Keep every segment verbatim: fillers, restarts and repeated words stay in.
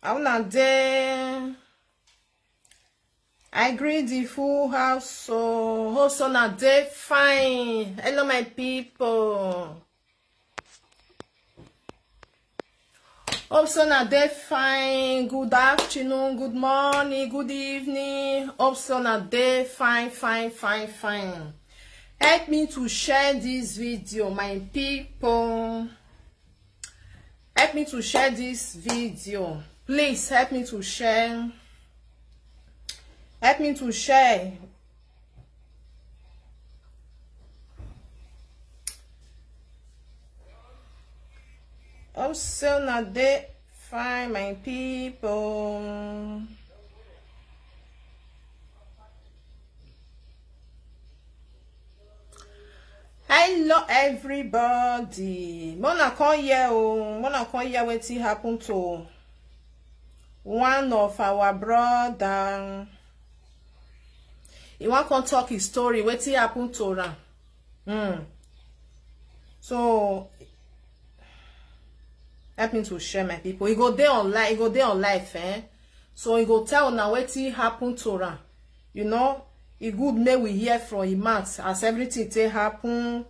How una dey? I greet the full house, so hope so na dey fine. Hello, my people. Hope so na dey fine. Good afternoon, good morning, good evening. Hope so na dey fine, fine, fine, fine. Help me to share this video, my people. Help me to share this video. Please help me to share. Help me to share. Also, na dey fine, my people. Hello, everybody. Mona come here, oh. Mona come here. Wetin happen to one of our brother? He wan come talk his story. Wetin happen to am? Hmm. So, help me to share, my people. He go dey online. He go dey on live, eh? So he go tell una wetin happen to am. You know, e good make we hear from him mouth as everything take happen.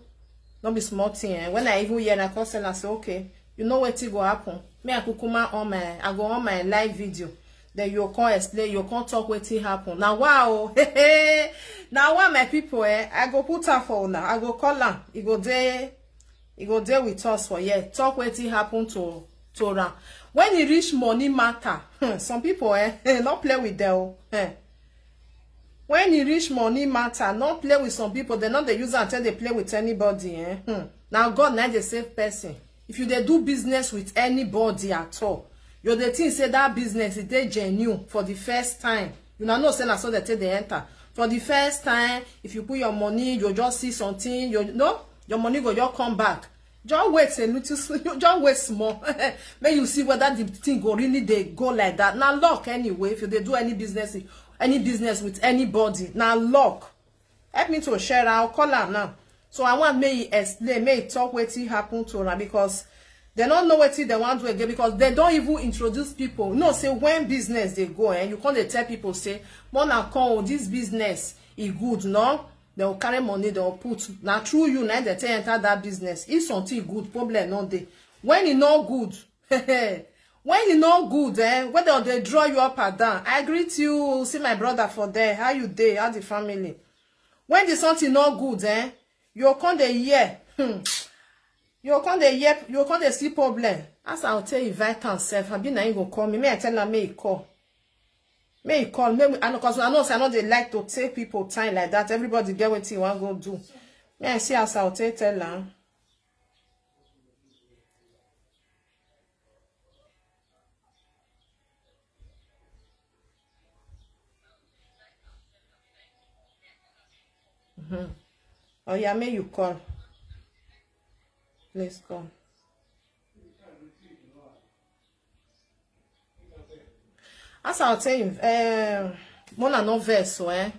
No be small thing, eh? When I even hear, I come send am say, okay, you know wetin go happen. Me, I kukuma on my, I go on my live video. Then you come explain, you come talk wetin happen. Na wa o, na wa, my people, eh? I go put am for una. I go call am. E go dey, e go dey with us for here. Talk wetin happen to to am. When e reach money matter, hmm, some people, eh, no play with them o. Eh. When e reach money matter, no play with some people. They no dey use am take dey play with anybody, eh. Hmm. Na God na dey save person. If you dey do business with anybody at all, you dey think say that business e dey genuine for the first time. You na know say na so they take dey enter. For the first time, if you put your money, you just see something, you know, your money go just come back. Just wait a little, just wait small. Make you see whether the thing go really dey go like that. Na luck anyway. If you dey do any business, any business with anybody, na luck. Help me to share. I'll call am now. So I want make he explain, make he talk wetin happen to am, because they don't know wetin they want to again, because they don't even introduce people. You know, say when business they go, eh, you can't dey tell people say, "Mona come, oh, this business e good, no?" They will carry money, they will put. Na through you, na they take enter that business. If something good, problem no dey. When e no good, when e no good, eh, whether they draw you up and down. I greet you, see my brother for there. How you dey? How the family? When the something no good, eh, you come dey hear. Hmm. You come dey hear, you come dey see problem. As I tell invite am sef, abi na him go call me. Me, I tell am make he call. Make he call. Make we, I know, 'cause I know say I no dey like to take people time like that. Everybody get wetin he wan go do. Me, I see as I take tell am. Mm-hmm. Oh yeah, may you call. Please call. As I'll tell you, um, Mona no verse, so, eh?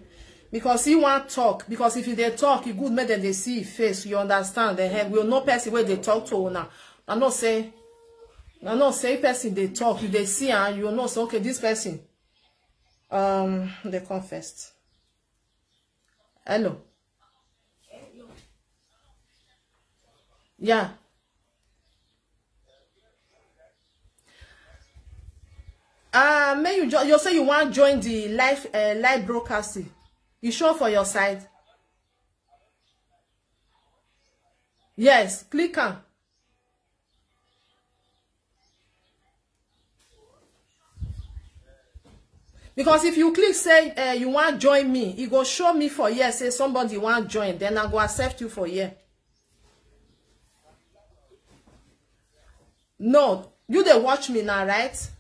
Because he want talk. Because if you dey talk, you good make them they see your face. You understand? The head will no person where they talk to now. I know say, I know say person they talk. You they see, and you know say, okay, this person. Um, they come first. Hello. Yeah. Uh, may you jo-, you say you want join the live, uh, live broadcasting. You show for your side. Yes, click on. Because if you click say, eh, you want join me, it go show me for here say somebody want join, then I go accept you for here. No, you dey watch me now, right?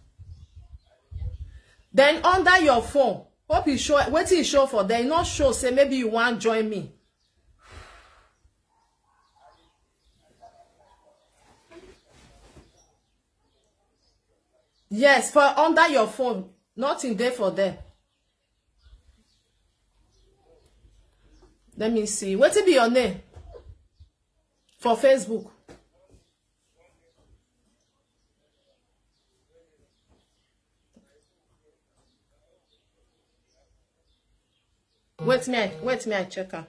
Then under your phone, hope you show wetin you show for there. You not show say maybe you want join me. Yes, for under your phone, nothing there for there. Let me see. What be your name for Facebook? Wait me, I, wait me, I check am.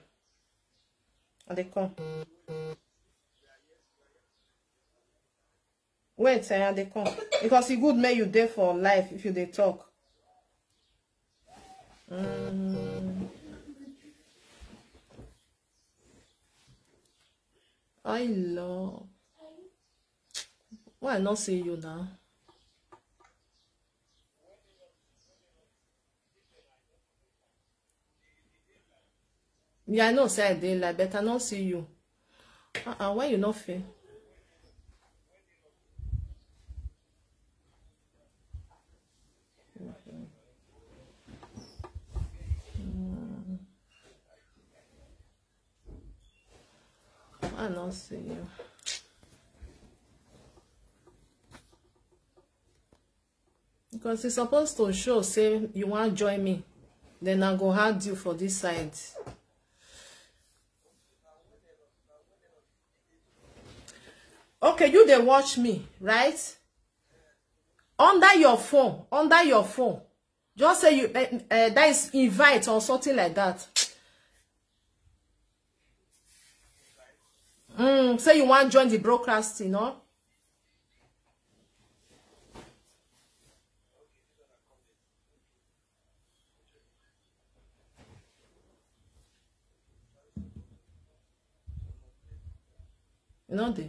And they come. Wait, eh, and they come. Because e good make you dey for life if you dey talk. Mm. I love. Why I not see you now? Yeah, I know say I dey like, but I not see you. Uh-uh, why you not feel? Mm. I not see you. Because it's supposed to show say you want join me. Then I go hard you for this side. Okay, you dey watch me, right? Under your phone, under your phone. Just say you uh, uh, that is invite or something like that. Mm, say you want join the broadcasting, no? You know the.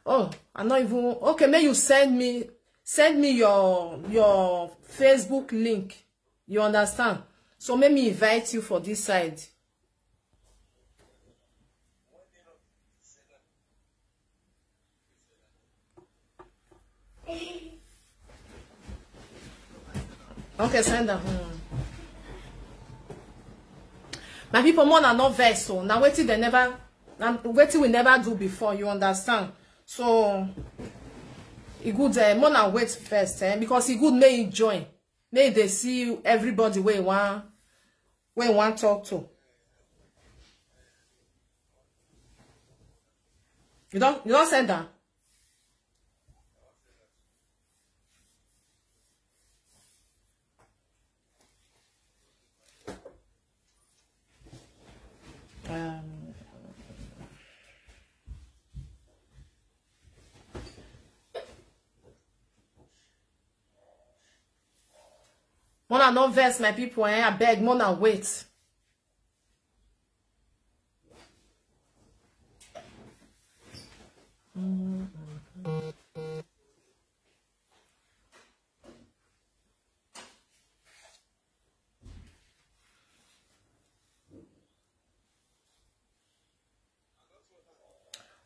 Oh, I not even okay. May you send me send me your your Facebook link. You understand? So make me invite you for this side. Okay, send am. Hmm. My people, more na no vex, so now waiting they never, now waiting we never do before. You understand? So e good, eh, more na wait first, eh, because e good make you join, make they see everybody where you want, where you want talk to. You don't, you don't send that. Um, Mona, no vex, my people, eh? I beg, Mona, wait.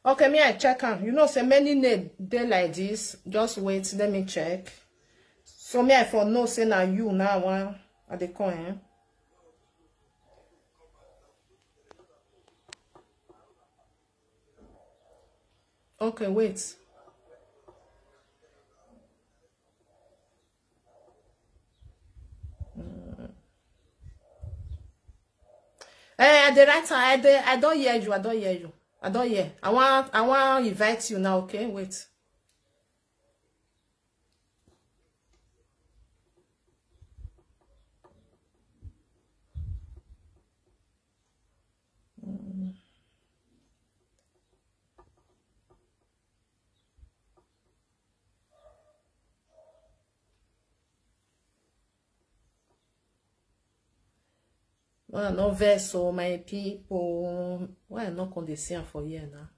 Okay, me, I check am. You know, say many name dey like this. Just wait, let me check. So me, I for know say na you now one at the coin. Okay, wait. Eh, I dey write am. I dey, I don't hear you. I don't hear you. I don't hear. I want, I want invite you now. Okay, wait. Mm. Well, no verse, so my people. Why I not come dey see am for here now?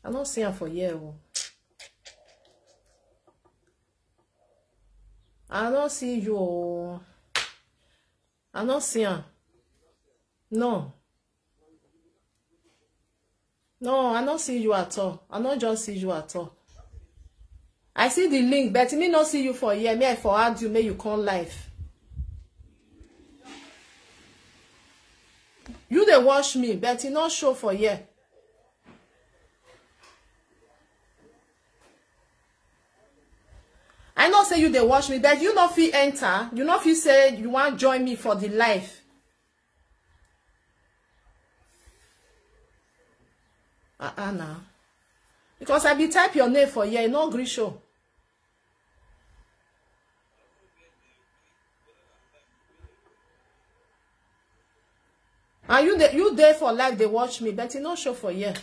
I don't see am for here. Oh. I don't see you. Oh. I don't see am. No. No, I don't see you at all. I don't just see you at all. I see the link, but me not see you for here. Me, I for add you, make you come live. You dey watch me, but e not show for here. I know say you dey watch me, but you no fit enter. You no fit say you want join me for the live. Uh-uh now. Because I be type your name for here, e no gree show. And you dey, you dey for live, dey watch me, but e no show for here.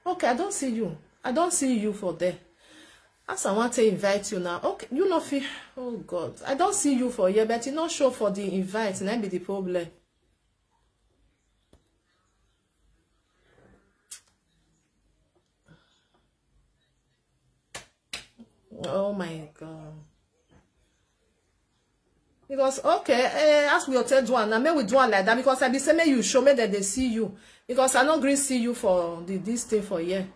Okay, I don see you. I don see you for there. As I want to invite you now. Okay, you no fit. Oh God, I don see you for here, but e no show for the invite. Na be the problem. Oh my God. Because, okay, eh, as we take do am now, make we do am like that, because I be say make you show, make dem dey see you, because I no gree see you for the, this thing for here.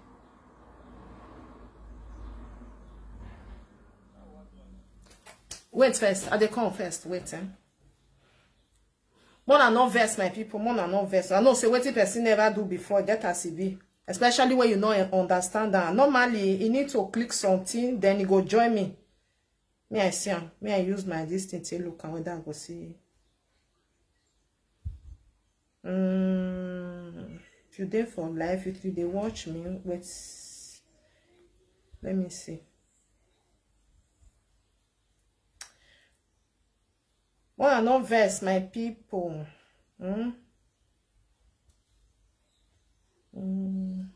Wait first, I dey come first. Wait, eh? More na no vex, my people. More na no vex. I know say wetin person never do before, get as e be. Especially when you no understand am. Normally, you need to click something, then you go join me. Me, I see am. Me, I use my this thing to look and whether I go see. Mm, if you dey for life, if you dey watch me, wait. Let me see. More na no vex, my people. Hmm? Mm.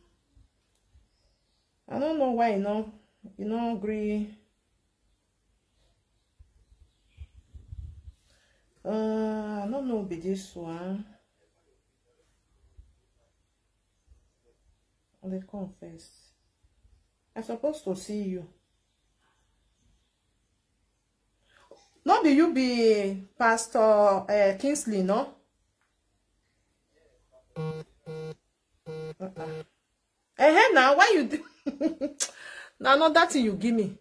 I don't know why you no, you no gree. Uh, I don't know be this one. I dey come first. I supposed to see you. No be you be Pastor, eh, Kingsley, no? Uh-uh. Eh, now why you do? Na another thing you give me.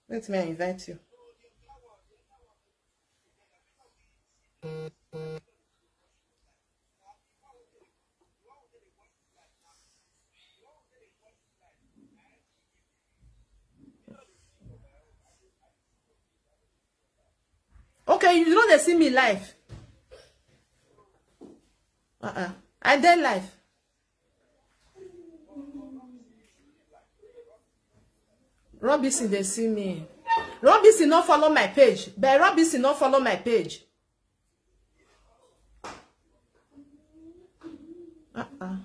Let me invite you. Okay, you no dey see me live. Uh-uh. I dey live. Robinson dey see me. Robinson no follow my page. But Robinson no follow my page. Uh-uh.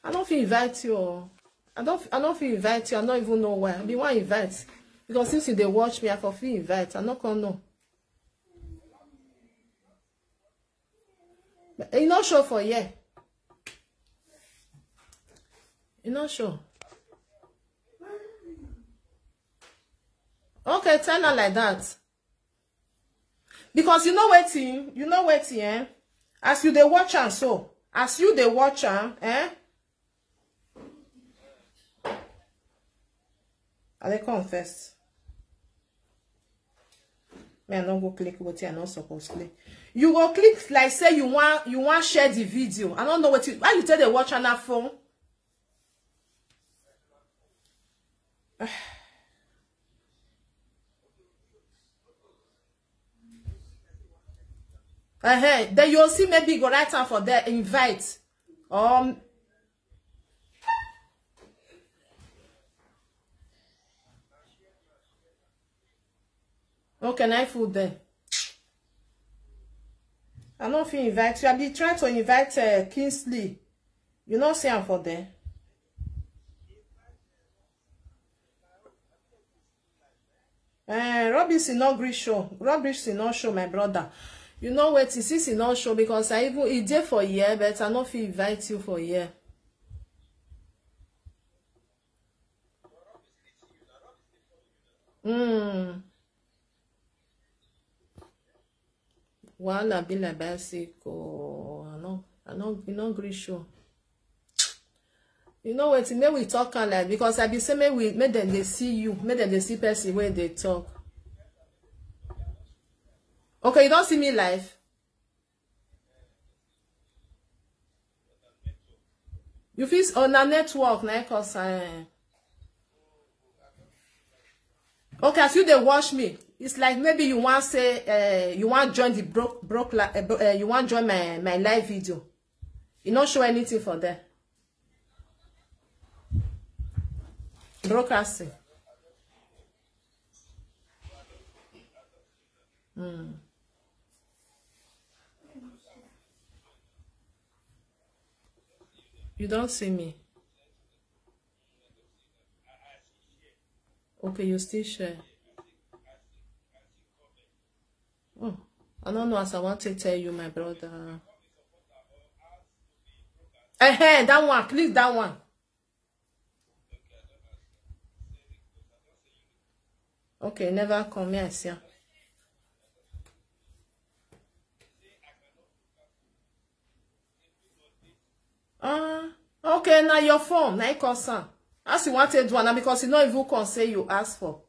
I no fit invite you o. I don, I no fit invite you. I no even know why. I be wan invite. Because since you dey watch me, I for fit invite. I no come know. E no show for here. E no show. Okay, tell her like that. Because you know wetin, you know wetin, eh? As you dey watch am so, as you dey watch am, eh? I dey come first. Me, I no go click wetin I no suppose click. You go click like say you wan, you wan share the video. I no know wetin, why you take dey watch am na phone? Uh-huh. Then you'll see maybe go write am for there, invite. Um, okay, na food there. I no fit invite you. I be try to invite, uh, Kingsley. You no see am for there. Eh, Robinson no gree show. Robinson no show, my brother. You know wetin, since e no show, because I even, e dey for here, but I no fit invite you for here. Mm. Wahala be like bicycle. I no, I no, e no gree show. You know wetin? Make we talk am like, because I be say make we, make dem dey see you, make dem dey see person wey dey talk. Okay, you don see me live? You fit, on a network na cause I. Okay, as you dey watch me, It's like maybe you want say, uh, you want join the broke, broke, li- uh, bro- uh, you want join my, my live video. You not show anything for there. Broadcasting. Hmm. You don't see me. Okay, you still share. Oh, I don't know as I want to tell you, my brother. Eh, hey, that one, click that one. Okay, never come here, see. Ah, okay, now your phone, now you concern. As you want to do one, because you know if you can say you ask for.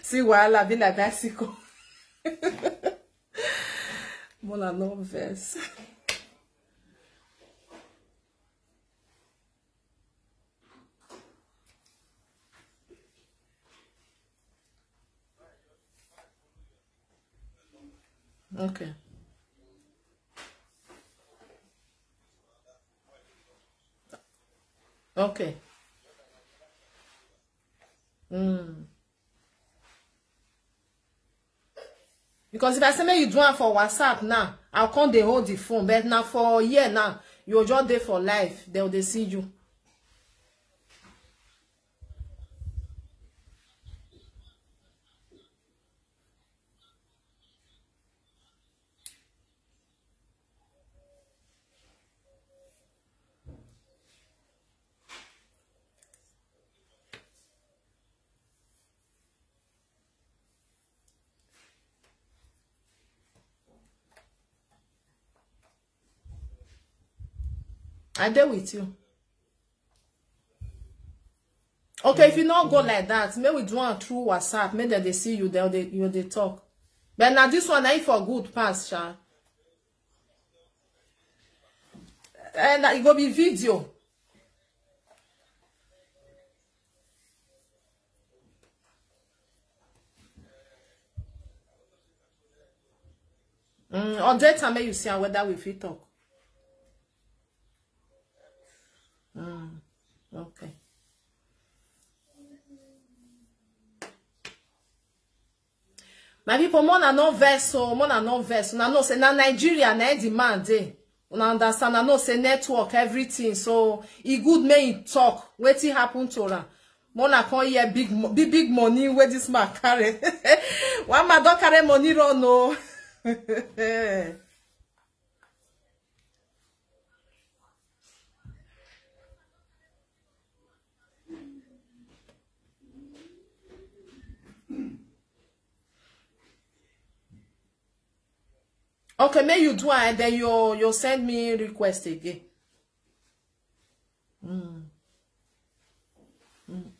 See, wahala be like bicycle. Mola no verse. Okay. Okay. Mm. Because if I say make you do am for WhatsApp now, I'll come dey hold the phone. But now for here now, you just dey for live. They'll they see you. I dey with you. Okay, if you not go like that, may we do one through WhatsApp. May they, they see you, they, they you they talk. But now this one, I for good pass, sha. And it go be video. Mm, or data, may you see whether we fit talk. Mm, okay. My people, mona no vex, so mona no vex. Una know say na Nigeria na the man dey. Una understand? I know say network, everything. So e good make e talk wetin happen to am. Mona come hear big, mo- big, big money where this man carry. One man don carry money run o. Okay, may you do it, then you you send me request again. Mm. Mm.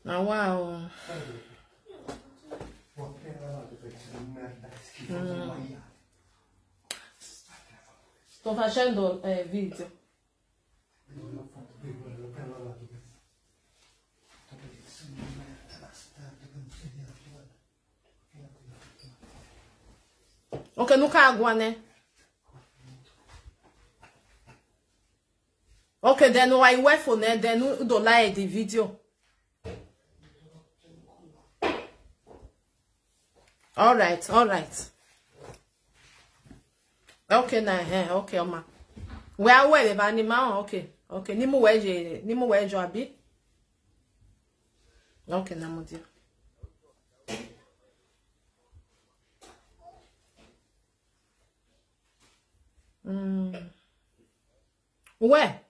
Now, wow. Mm. Sto facendo eh, video. Okay, nuka agwane. Okay, then why wefo ne then u do like the video. All right, all right. Okay, na eh, okay, oma. Where where ba ni ma? Okay, okay. Ni mu weje, ni mu wejo abi. Okay, na mo dia. Mm. Where?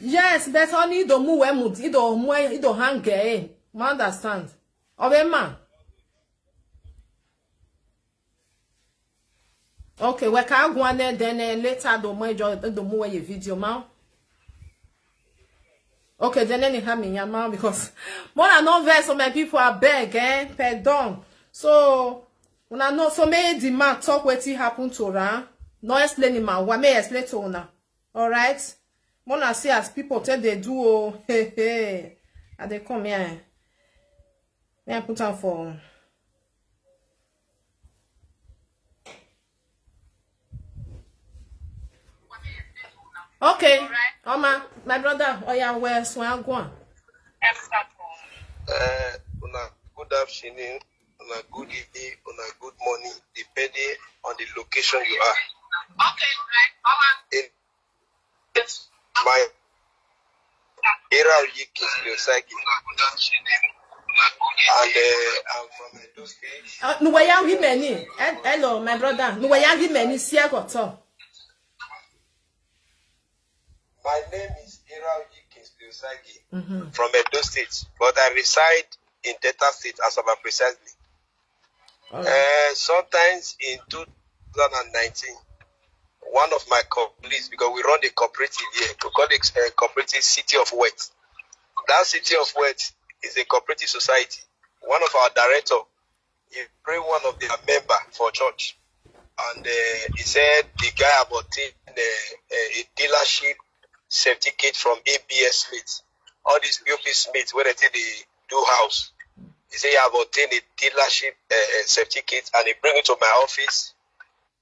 Yes, but only do mu we mu, ido mu, ido hang eh. Ma understand. Obe ma. Okay, we ka gwane then eh, later do mu ejo do mu we ye video ma. Okay, then anyhow me yama because more than no verse, so my people are beg, eh? Pardon. So una know, so make the man talk wetin happen to am. No explain him man. Why may explain to una? All right. Mona see as people tell they do. Oh, hey, hey. And they come here. May I put on for? Okay, Oma, my brother, oh yeah, where so I go on. Uh, una good afternoon, una good evening, una good morning, depending on the location you are. Okay, right, Oma. In my Ira Oyi Kingsley Osagi. And uh, I'm from Edo State. Uh, Nuwaya Himeni. Hello, my brother. Nuwaya Himeni, Siagoto. My name is Ira Oyi Kingsley Osagi mm-hmm. from Edo State, but I reside in Delta State, Asaba precisely. Uh, sometimes in two thousand nineteen, one of my colleagues, because we run the cooperative here, we call it uh, Cooperative City of Wet. That City of Wet is a cooperative society. One of our director, he bring one of their member for church, and uh, he said the guy have obtained a, a dealership certificate from A B S Smith. All these P O P Smith, when they say they do house, he said he have obtained a dealership uh, certificate and he bring it to my office.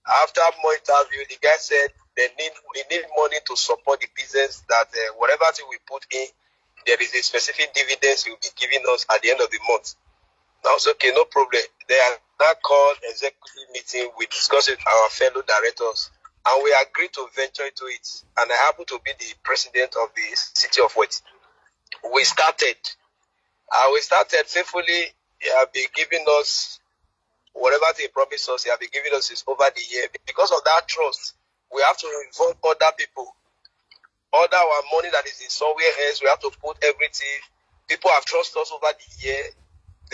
After more interview, the guy said they need we need money to support the business. That uh, whatever thing we put in, there is a specific dividends he will be giving us at the end of the month. Now it's okay, no problem. They are now called executive meeting. We discuss with our fellow directors, and we agree to venture into it. And I happen to be the president of the city of Wet. We started, and we started faithfully. He have been giving us whatever they promised us, he have been giving us is over the year. Because of that trust, we have to involve other people. Other our money that is in somewhere else, we have to put everything. People have trusted us over the year.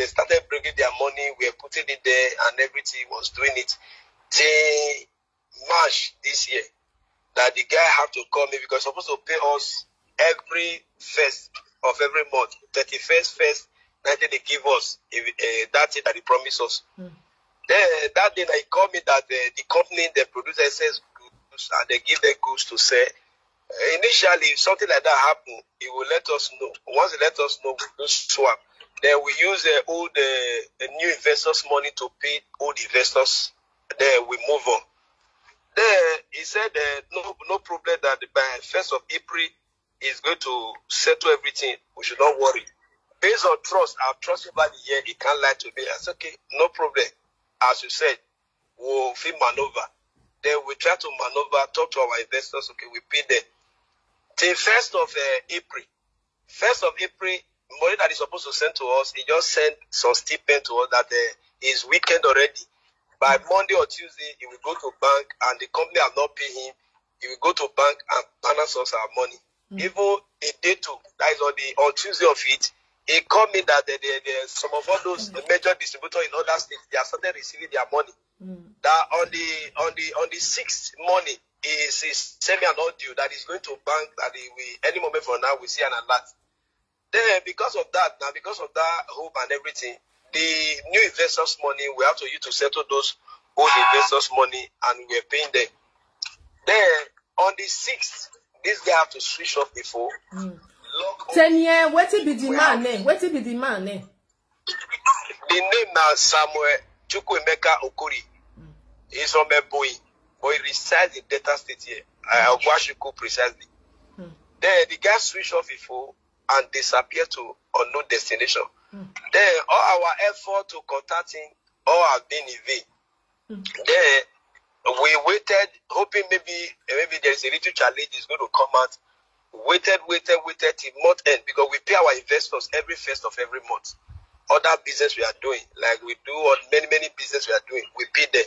They started bringing their money, we are putting it there, and everything was doing it. Till March this year, that the guy have to call me because he's supposed to pay us every first of every month, thirty-first, first, that they give us uh, that thing that he promised us. Mm. Then that day, he called me that uh, the company they produce excess goods and they give their goods to sell. Uh, initially, if something like that happen, he will let us know. Once he let us know, we do swap. Then we use the uh, old uh, the new investors' money to pay old investors. Then we move on. Then he said uh, no no problem that by first of April he's going to settle everything. We should not worry. Based on trust, our trust over the year, he can't lie to me. I said, okay, no problem. As you said, we'll feel maneuver. Then we try to maneuver, talk to our investors. Okay, we pay them. Till first of uh, April. First of April, money that is supposed to send to us, he just sent some stipend to us that uh, is weekend already. By Monday or Tuesday, he will go to bank and the company have not paid him. He will go to bank and balance us our money. Mm. Even a day two, that is on the on Tuesday of it, he called me that the, the, the, some of all those major distributors in other states, they have started receiving their money. Mm. That on the on the on the sixth morning, he is send me an audio that is going to bank that he will any moment from now we see an alert. Then because of that, now because of that hope and everything, the new investors' money we have to use to settle those old investors' money, and we're paying them. Then on the sixth, this guy have to switch off the phone. Mm. Ten year, what be the man name? What be the man name? The name now Samuel Chukwemeka Okori. Mm. He's from Eboi, but he resides in Delta State here. Uh, Ogwashuku precisely. Mm. Then the guy switch off his phone and disappear to unknown destination. Mm. Then all our effort to contact him all have been in vain. Mm. Then we waited, hoping maybe maybe there is a little challenge is going to come out. Waited, waited, waited till month end because we pay our investors every first of every month. Other business we are doing, like we do on many many business we are doing, we pay them.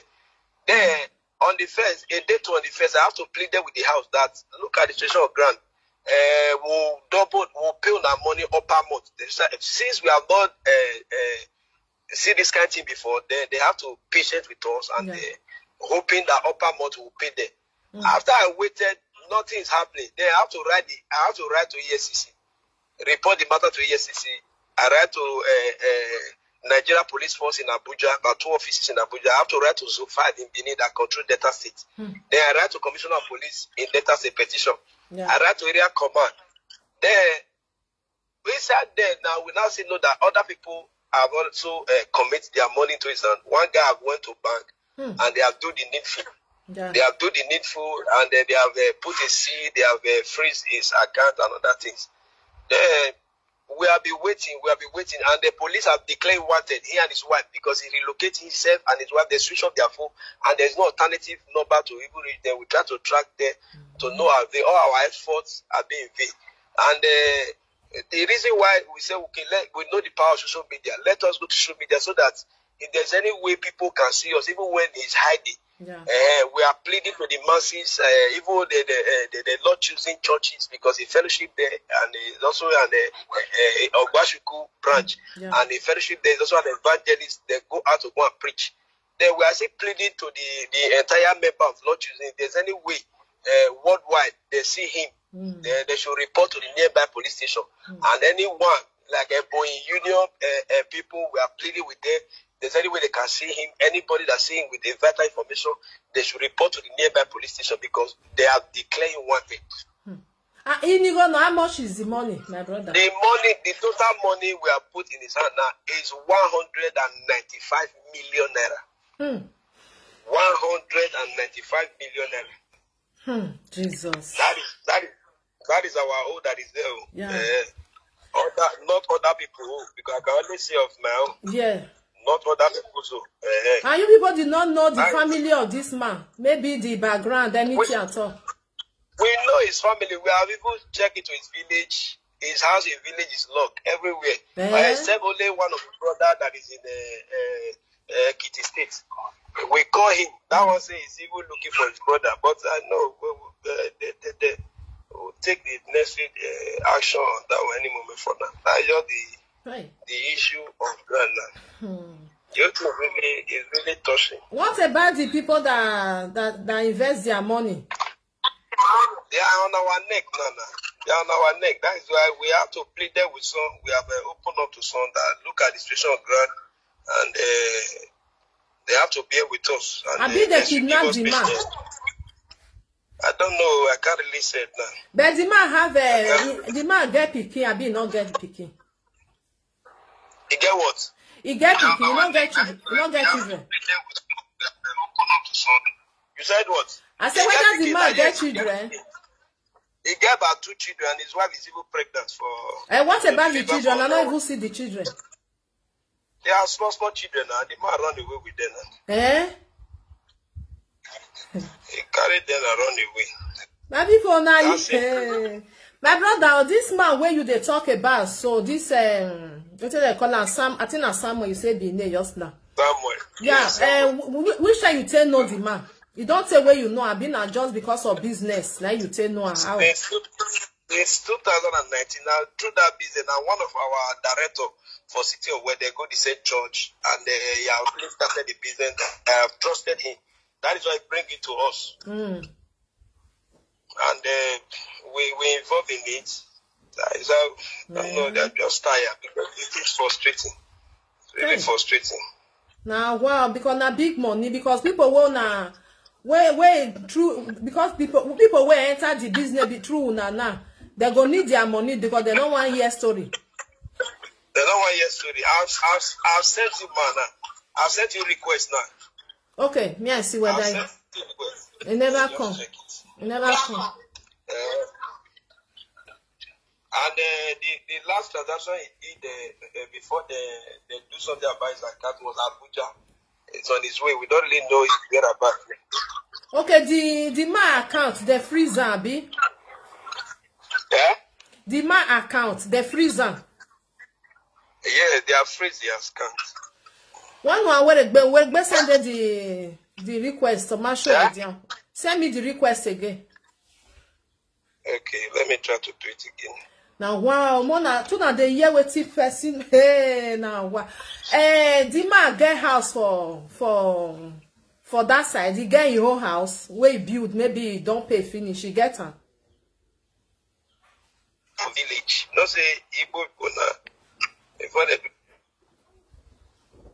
Then on the first, a day to on the first, I have to plead them with the house that look at the situation of grant. Uh, we'll double, we'll pay on our money upper month. Since we have not uh, uh, seen this kind of thing before, they, they have to patient with us and yeah. uh, hoping that upper month will pay them. Mm. After I waited, nothing is happening. Then I have to write the, I have to write to E F C C. report the matter to E F C C. I write to uh, uh, Nigeria Police Force in Abuja, about two offices in Abuja. I have to write to Zone five in Benin that control Delta State. Then I write to Commissioner of Police in Delta State petition. Yeah. I write to Area Command. Then inside there now, we now see know that other people have also uh, commit their money to his hand. One guy have went to bank and they have do the needful. Yeah. They have do the needful and uh, they have uh, put a seal, they have uh, freeze his account and other things. Then we have been waiting, we have been waiting, and the police have declared wanted, he and his wife, because he relocated himself and his wife. They switch off their phone, and there's no alternative number to even reach them. We try to track them to know how they, all our efforts are being vain. And uh, the reason why we say, okay, let, we know the power of social media. Let us go to social media so that if there's any way people can see us, even when he's hiding, Yeah. uh, we are pleading to the masses, uh, even the the, uh, the the Lord choosing churches, because he fellowship there and he's also an uh, uh, Ogbashuku branch, Yeah. and the fellowship there is also an evangelist. They go out to go and preach. Then we are still pleading to the the entire member of Lord choosing. If there's any way uh, worldwide they see him, they, they should report to the nearby police station. And anyone like Ebonyi Union uh, uh, people, we are pleading with them. There's any way they can see him. Anybody that see him with a vital information, they should report to the nearby police station because they have declared him wanted. Ah, Inigo, no, how much is the money, my brother? The money, the total money we have put in his hand now is one hundred and ninety-five million naira. Hmm. One hundred and ninety-five million naira. Hmm. Jesus. That is that is that is our own. That is there. Oh. Yeah. Eh, other, not other people, oh, because I can only say of my own. Yeah. Not other people's own. Eh, eh. And you people did not know the That is- family of this man. Maybe the background, anything at all. We know his family. We have even checked into his village, his house in village is locked everywhere. Eh? But except only one of his brother that is in uh, uh, uh, Ekiti State. We call him. That one say he's even looking for his brother. But I know we will, uh, they, they, they will take the necessary uh, action on that one any moment for now. That's just the Hey. the issue of ground now. Hmm. The whole thing really is really touching. What about the people that that, that invest their money? They are on our neck now, now. They are on our neck. That is why we have to plead there with some. We have uh, opened up to some that look at the situation on ground and uh, they have to bear with us. And, Abi uh, they should give kidnap us the peace man? there. I don't know. I can't really say it now. But the man have a the man get pikin, Abi not get pikin. You get what? He get pikin, he not get children. He not get children. You said what? I said He whether the pikin, man I get guess he children. He get about two children, and his wife is even pregnant for. Eh, what about the deliver children? for I not now. Even see the children. They are small, small children now. The man run away with them now. Eh? He carried them and run away. My people now, That's it. Eh. My brother, this man where you they talk about, so this um, what do they call am? Sam, I think na Samuel you say be name just now. Samuel. Yeah, Yes, uh, w- w- which time you tell know the man? You don't say where you know. I been now just because of business. Now you tell know am how. Since, since two thousand nineteen, now through that business, now one of our director for City of Where they go the same church, and uh, he have really started the business. I have trusted him. That is why he bring it to us, Mm. and uh, we we involve in it. That is how I know they're just tired because it is frustrating. It's really Hey. frustrating. Now wow, because na big money, because people will na where where true because people people will enter the business be true na now. They go need their money because they don't want hear story. They don't want your story. I've, I've, I've sent you man now. I've sent you request now. Okay, me I see whether I've it, sent you request. it never Just come. Check it. It never come. Uh, and uh, the, the last transaction he did uh, uh, before they, they do something about his account was Abuja. It's on his way. We don't really know his whereabouts. Okay, the the man account the freezer be Yeah? The man account the freezer. Yeah, they are freeze the account. One one where gbe where gbe send the the request to my show Yeah? Again. Send me the request again. Okay, let me try to do it again. Now wow, mona tuna dey hear wetin person hey now wow. Eh, the man get house for for for that side. He get his own house where he build. Maybe he don't pay finish. He get am. village. You know say Igbo people now, before they do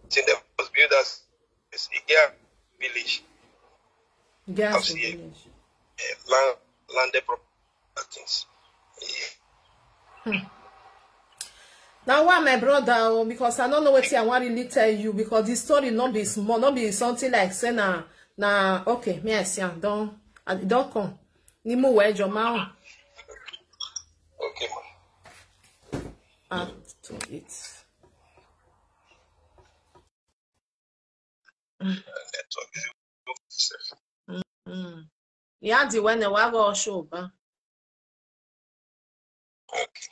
thing, they must build us a girl village. Girls I've seen village. uh, land, landed properties. Now why, my brother? Oh, because I don't know what I want really tell you, because this story not be small, not be something like say na na okay. Me I see am don I don come. Nimu we joma Okay, man. Add to it. Network is Mm. Yeah, the when the wago show ba. Okay.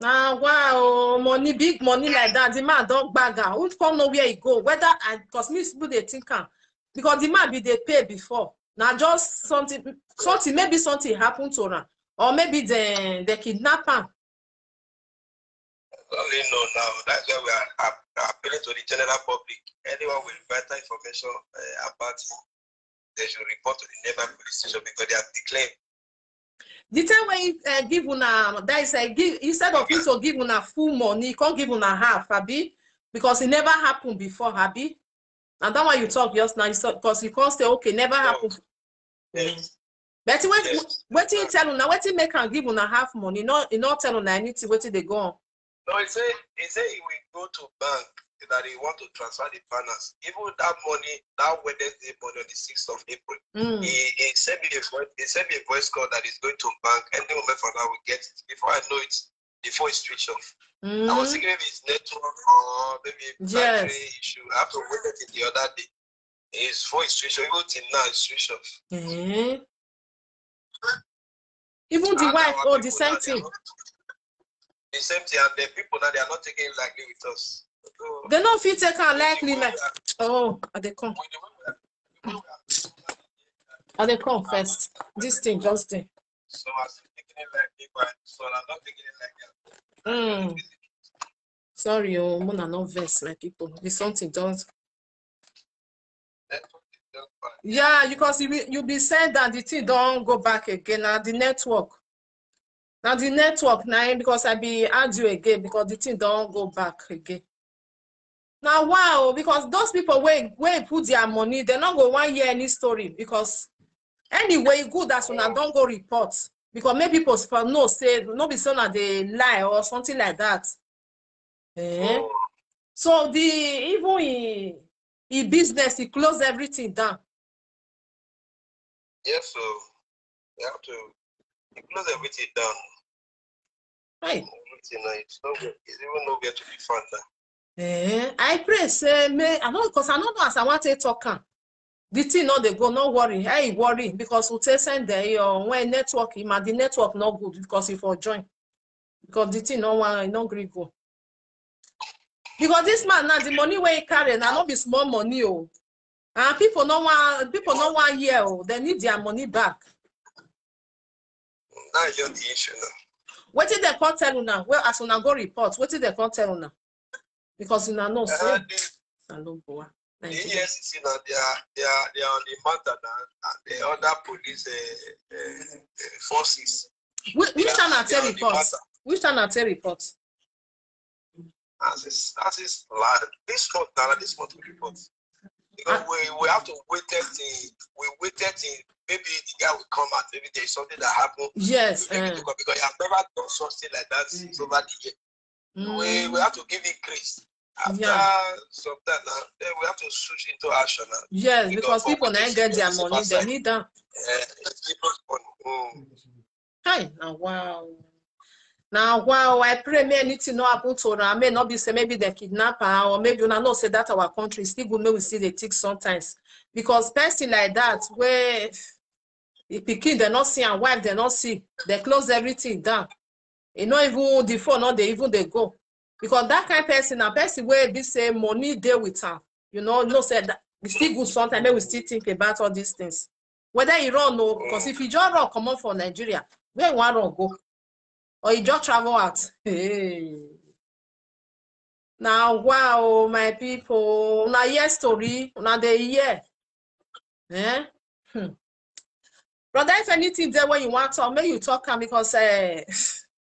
Now wow, money, big money like that. The man don't bag am. Who come know where he go? Whether I, cause me people they think am, because the man be they pay before. Now just something, something maybe something happened to her, or maybe they they kidnap am. Only know now. That's why we are ap- appealing to the general public. Anyone with vital information uh, about him, they should report to the nearby police station because they have declared. The time when he uh, give una, that is uh, give, instead of him to give una full money, he can't give una half, abi, because it never happened before, abi. And that one you talk just now, because you can't say okay, never happened. Yes. But what Yes. what you tell una? What you make and give una half money? No, you not tell una anything. What they go on? No, he said he said he will go to bank that he want to transfer the balance. Even that money, that Wednesday morning on the sixth of April, Mm. he, he sent me a voice, he sent me a voice call that he's going to bank any moment from now we get it. Before I know it, the phone is switched off. I was Mm. thinking maybe it's network or maybe Yes. battery issue. I have to wait until the other day. His phone is switched off. Even till now, it's switched off. Eh. Even the And wife, our oh, the people same now, they are thing. not, the same thing, and the people now they are not taking it lightly with us. So, They don't feel take am with the lightly way like. we are, Oh, are they come? with the way we are, the way we are, Are they come first? This thing just there. So I still taking it like me, but so I'm not taking it like that. Mm. Sorry, oh, Mona, no vex, my people. The something don't. Network is just bad. Yeah, because you be, you be saying that the thing don't go back again. Now the network. Now the network now, because I be argue again because the thing don't go back again. Now wow, because those people where where put their money, they not go one year any story because anyway good that una don't go report, because maybe people for no say no be so na they lie or something like that. Eh? Oh, So the even he, he business, he close everything down. yes, so you have to you close everything down. Hey, Everything now, it's not it's even nowhere to be found now. Eh, I pray say may I know because I don't know as I want to talk am. The thing no they go, no worry. Hey, worry because we take send there or when network him and the network not good because if for join. Because the thing no one no gree go. Because this man now the money where he carry now not be small money oh. And people no one people no one year oh. They need their money back. That's just the issue now. What did they call tell una? Well, as una go report, what did they call tell una? Because una no Uh, say the, I don't go. the E F C C now they are they are they are on the matter now, and the other police uh, uh, uh, forces. Which which They time are, I they tell are on the report? Matter. Which time I tell report? As is as is lad. This month now, this month we report. Because Ah. we, we have to wait till we waited till maybe the guy will come out. Maybe there's something that happened. Yes. We make it Uh, look up because I've never done something like that since over the year. We, we mm, have to give it grace. After yeah. some time now, then we have to switch into action now. Yes, Because because for people now politics, get we their are money, on the they side. need them. Uh, people on, mm, Hi, now wow. Now wow, I pray may anything not happen to her. I may not be say maybe they kidnap her or maybe una know say that our country is still good. May we see the tick sometimes because person like that where the pikin they not see and wife they not see, they close everything down. You know even the phone not they even they go because that kind person a person where be say money dey with am. You know no say that we still good sometimes. May we still think about all these things. Whether he run no, because if he just run comot for Nigeria, where he wan run go? Or he just travel out? Hey. Now wow, my people, una hear story, una dey hear. Eh? Hmm. Brother, if anything there where you want to talk, make you talk am because uh,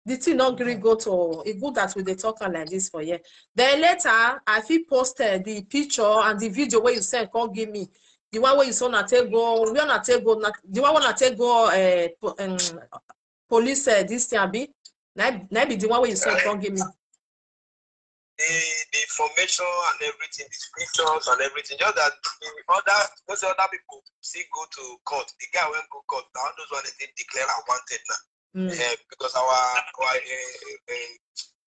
the thing not gree go to. It good that we dey talk am like this for here. Then later, I fit post uh, the picture and the video where you send come give me. The one where you saw na take go, where na take go, na, the one where na take go uh, po- um, police uh, this thing abi. Na na be the one where you send come give me. The, the information and everything, the scriptures and everything. Just that the other, those other people still go to court. The guy went go court. Now those one they dey declare are wanted now. Mm. Eh, because our our uh, uh,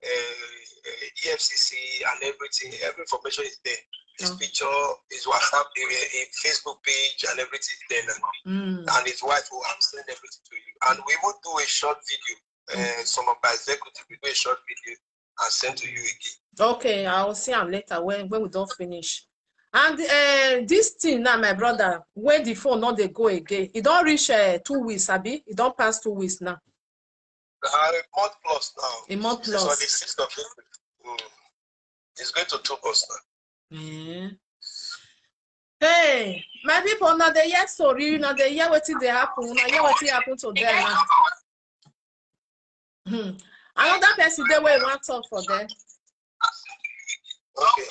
uh, E F C C and everything, every information is there. His Oh. picture, his WhatsApp, uh, his Facebook page, and everything is there now. Mm. And his wife will have sent everything to you. And we will do a short video. Uh, some of my executives will do a short video and send to you again. Okay, I will see am later when when we don finish. And uh, this thing now, my brother, when the phone not dey go again, it don reach uh, two weeks, abi? It don pass two weeks now. Uh, a month plus now. A month It's on plus. The sixth of April. Mm. It's going to two months now. Eh. Hey, my people, now they hear story, now they hear wetin dey happen, now hear wetin happen to them now. Hmm. Another person dey wey wan talk for them. Okay.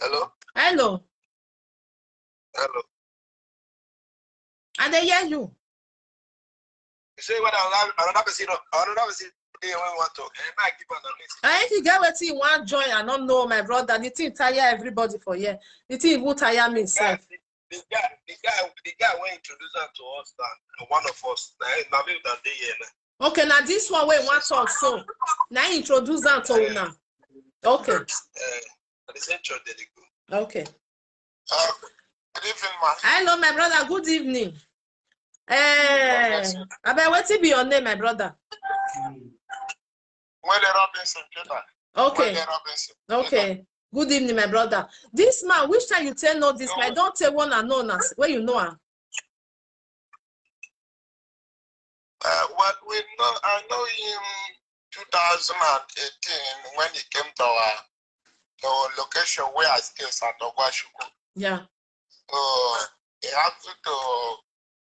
Hello? Hello, Hello. I dey hear you. You say what another another person another person dey when we want to. Eh, might give am a list. And if you get wetin you wan join, I don't know, my brother. The thing tire everybody for here. The thing even tire me Yeah, sef. the, the guy, the guy, the guy wey introduce am to us, na na one of us. Na him- na me that dey here now. Okay, now this one wey wan talk so, now introduce am to una. Okay, Uh, at the same church they dey go. okay. Uh, good evening, ma. Hello, my brother. Good evening. Eh, abeg, wetin be your name, my brother? Wele Robinson Peter. Okay, Wele Robinson. Okay. Good evening, my brother. This man, which time you tell know this man? I don't tell one and know as where you know am. Uh, well, we know I know him two thousand eighteen when he came to our to our location where I stay, Saint Ogwashuku. Yeah. So he asked me to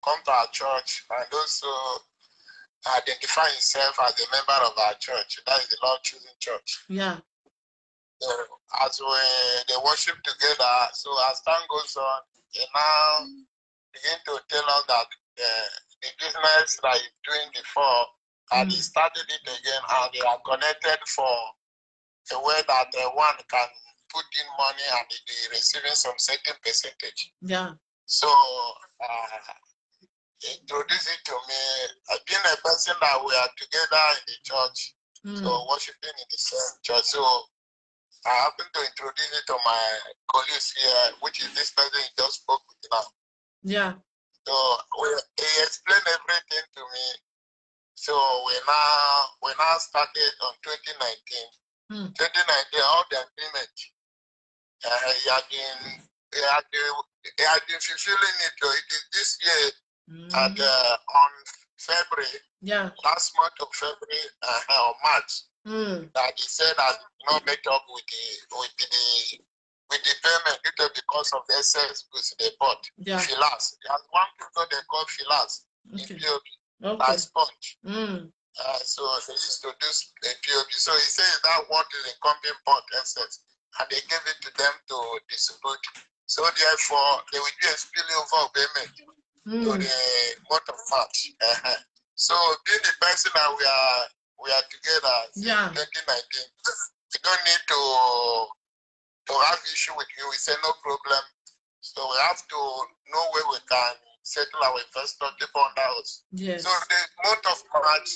come to our church and also identify himself as a member of our church. That is the Lord choosing church. Yeah. So as we they worship together, so as time goes on, he now begin to tell us that uh, the business that he's doing before, and he Mm. started it again, and they are connected for a way that uh, one can put in money and he be receiving some certain percentage. Yeah. So uh, he introduced it to me. Uh, being a person that we are together in the church, Mm. so worshiping in the same church. So I happen to introduce it to my colleagues here, which is this person you just spoke with now. Yeah. So we, he explained everything to me. So we now we now started on twenty nineteen. Mm. Twenty nineteen, all the agreement. Uh, he had been he had been he had been fulfilling it. So it is this year Mm. and uh, on February, Yeah. last month of February uh, or March, Mm. that he said that no make up with the with the with the payment due to the cost of the excess goods they bought. Yeah. Filas. There's one people they call filas in Okay. P O P, Okay. like sponge. Mm. Uh, so they used to do s- the P O P. So he says that what is the company bought excess, and they gave it to them to distribute. So therefore, they will do a spillover of payment to Mm. the month of March. Uh-huh. So being the person that we are we are together since Yeah. twenty nineteen, we don't need to to have issue with you. We say no problem. So we have to know where we can settle our investor, keep on the house. Yes. So the month of March,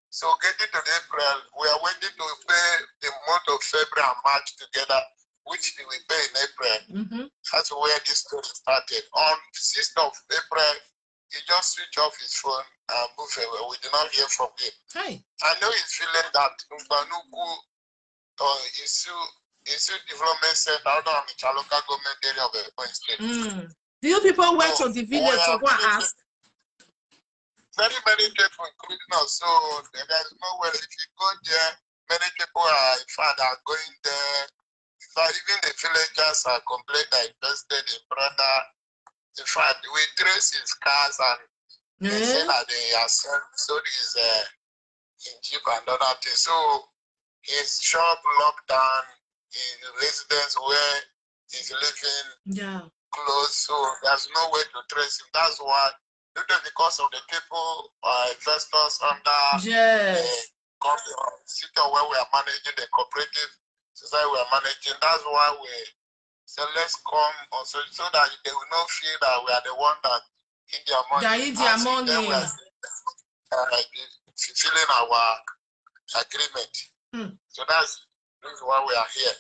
so getting to the April, we are waiting to pay the month of February and March together, which we pay in April. Mm-hmm. That's where this story started. On sixth of April, he just switched off his phone and moved away. We did not hear from him. Hey. I know he's feeling that Mbanuku or Isu Isu Development Center, I don't know, Onitsha local government area of Ebonyi State. Mm. Do you people went So, to the village we to are go and very, ask? Very many people, including us. So there is no way if you go there. Many people are in fact are going there. In fact, even the villagers are complaining that invested in brother In fact, we trace his cars and they say Eh? That they are sold, sold his uh, in Jeep and other things. So his shop locked down, his residence where he's living Yeah. closed. So there's no way to trace him. That's why, due to because of the people, uh, investors under Yes. company, sector where we are managing the cooperative society we are managing. That's why we so let's come also so that they will not feel that we are the one that eat their money. They eat their As if then we money. are uh, fulfilling our agreement. Hmm. So that's this is why we are here.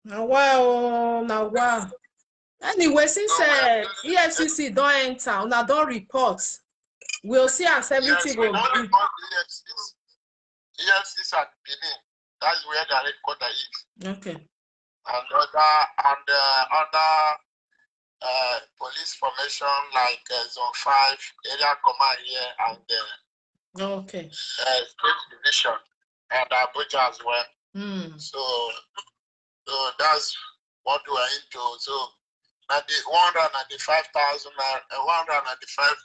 Now wow, now wow. Anyway, since So we are uh, E F C C don't enter, una don't report. We'll see as Yes, everything we will don't be. Report E F C C. E F C C at Benin. That's where the headquarters is. Okay. And other and uh, other uh, police formation like uh, Zone Five, Area Command here, and uh, Okay. uh, State Division, and Abuja as well. Hmm. So, so that's what we are into. So, ninety, one hundred ninety-five thousand, uh, one hundred ninety-five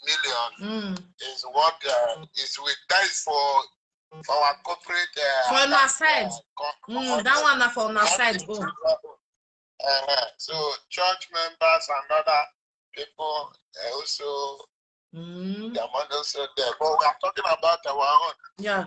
million Hmm. is what uh, is with that is for for our corporate. Uh, For una that, side. uh, co- Hmm. That one na for una side. Oh. Uh, so church members and other people uh, also Hmm. their money also there. But we are talking about our own. Yeah.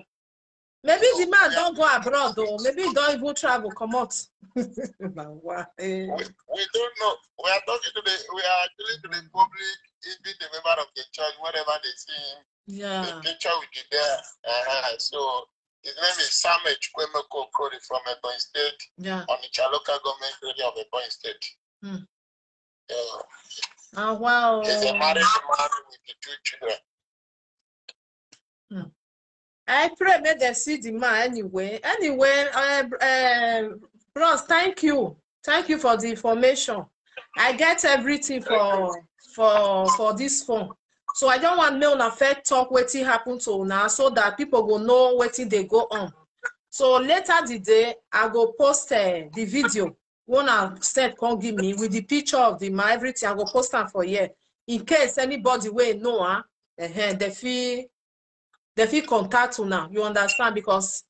Maybe the man don't go abroad though. Maybe he don't even travel, come out. Now, why? Eh. We, we don't know. We are talking to the we are actually to the public, even the member of the church, wherever they see him, Yeah. the picture will be there. Uh, so his name is Samuel Chukwemeko Okori from Ebonyi State, Yeah. Onitsha local government area of Ebonyi State. Hmm. Yeah. Ah, wow. He's a married man with the two children. I pray make dem see the man anyway. Anyway, uh, uh, bros, thank you. Thank you for the information. I get everything for for for this phone. So I don't want make una first talk wetin happen to una so that people go know wetin dey go on. So later the day, I go post uh, the video wey una send come give me with the picture of the man, everything. I go post am for here. In case anybody wey know, ah, uh, they fit they fit contact una. You understand? Because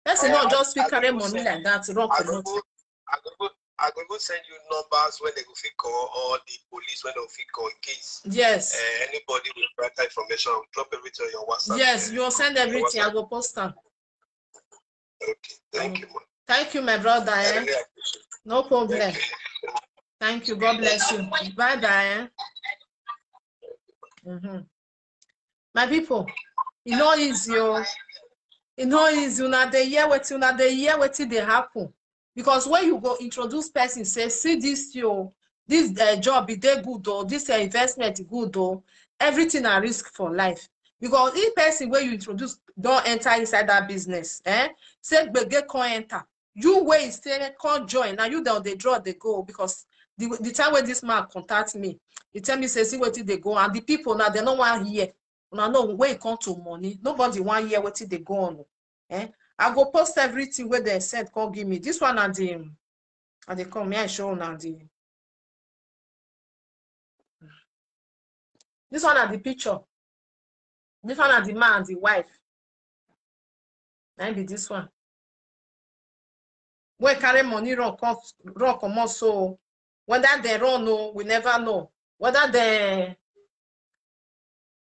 person Yeah, not just fit I carry go money send like that, run I go comot. go I go go I go go send you numbers when they go fit call or the police when they go fit call in case Yes. uh, anybody with further information. I will drop everything on your WhatsApp. Yes, uh, you'll send your everything. I WhatsApp. Go post am. Okay, thank you, man. Thank you, my brother. I Eh? really appreciate. No problem. Thank you. Thank you. God bless you. Bye bye. Eh? Mm-hmm. My people, e no easy o. E no easy. Una dey hear wetin una dey hear wetin dey happen. Because when you go introduce person, say, see this you, this uh, job, e dey good o, this uh, investment e good o. Everything na risk for life. Because if person wey you introduce don enter inside that business, eh, say gbege come enter, you wey say come join, now you don dey draw dey go because the, the time when this man contact me, he tell me say see wetin dey go and the people now they no wan hear. Una know when e come to money, nobody wan hear wetin dey go on. Eh? I go post everything wey dem send come give me. This one na the I dey come, may I show una the this one na the picture. This one na the man and the wife. Na be this one. Wey carry money run come run comot so whether dem run o, we never know. Whether dem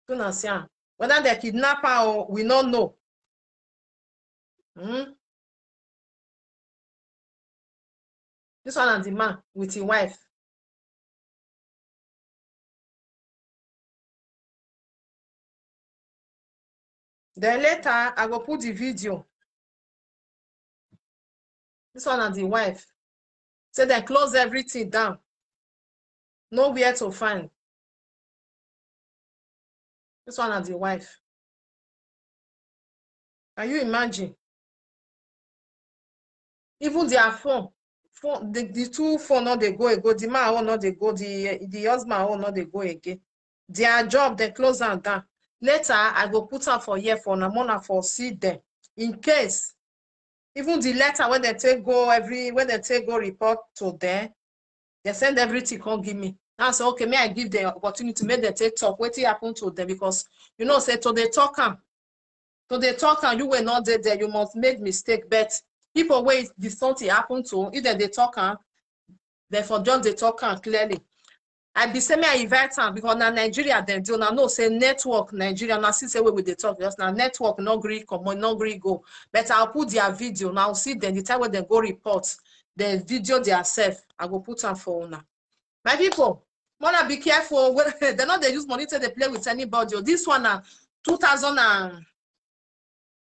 una see am, whether dem kidnap am o, we no know. Hmm? This one na the man with him wife. Then later, I go put the video. This one na the wife. Say dem close everything down. Nowhere to find. This one na the wife. Can you imagine? Even their phone, phone the, the two phone no dey go again. The man own no dey go, the the husband own no dey go again. Their job, dem close am down. Later, I go put am for here for una, una for see dem. In case, even the letter wey dem take go every, wey dem take go report to dem, dem send everything come give me. Now say, okay, may I give the opportunity, make dem take talk wetin happen to them, because you know say to dey talk am, to dey talk am, you wey no dey there, you must make mistake. But people wey the something happen to, if dem dey talk am, dem for just dey talk am clearly. I be say me I invite am because na Nigeria dem dey. Una know say network Nigeria, una see say wey we dey talk just now, network no gree comot, no gree go. But I'll put their video, una see dem, the time wey dem go report, dem video their self, I go put am for una. My people, una be careful. Dem no dey use money take dey play with anybody o. This one na two thousand and,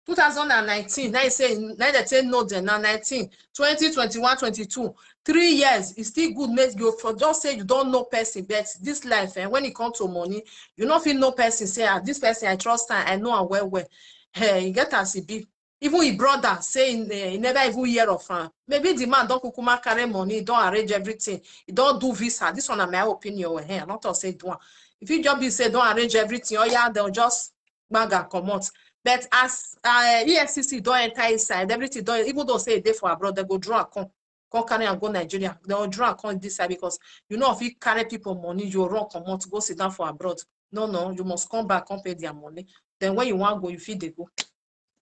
two thousand and nineteen, na im say, na im dem take know dem, na nineteen, twenty, twenty-one, twenty-two. Three years, e still good make you for just say you don know person, but this life, eh, when e come to money, you no fit know person, say, "Ah, this person, I trust am, I know am well well." Eh, e get as e be. Even him brother say he, eh, he never even hear of am. Maybe the man don kukuma carry money, he don arrange everything, he don do visa. This one na my opinion o, eh, I no talk say do am. If he just be say don arrange everything, oh yeah, they'll just gbag am comot. But as, uh, E F C C don enter inside, everything don, even though say e dey for abroad, dem go draw am come, come carry am go Nigeria. Dem go draw am come this side because you no fit carry people money, you run comot, go sit down for abroad. No, no, you must come back, come pay their money. Then when you wan go, you fit dey go.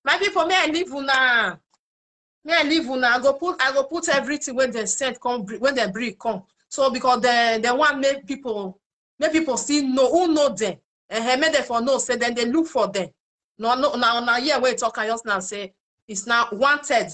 My people, may I leave una. May I leave una. I go put, I go put everything wey dem send come, br-, wey dem bring come. So because dem, dem wan make people, make people still know who know dem. Eh, make dem for know say dem dey look for dem. No, no, na, na here wey talk am just now say it's now wanted.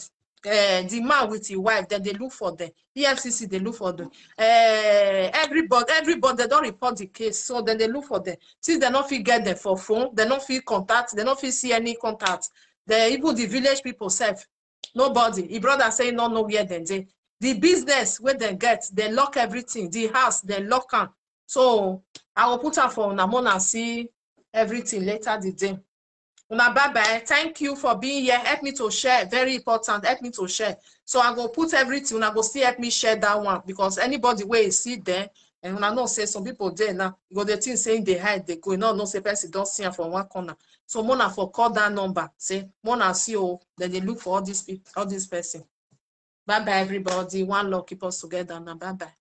Eh, the man with his wife, dem dey look for dem. E F C C dey look for dem. Eh, everybody, everybody, dem don report the case, so dem dey look for dem. Since dem no fit get dem for phone, dem no fit contact, dem no fit see any contact. Dem, even the village people sef, nobody. Him brother say he no know where dem dey. The business wey dem get, dem lock everything. The house, dem lock am. So I will put am for una, una see everything later the day. Una bye bye. Thank you for being here. Help me to share. Very important. Help me to share. So I go put everything. Una go still help me share that one, because anybody wey see there, and una know say some people there now, you go dey think say they hide, they go. You no know say person don see am for one corner. So una for call that number. Say una see o, then they look for all these people, all this person. Bye bye everybody. One love, keep us together now. Bye bye.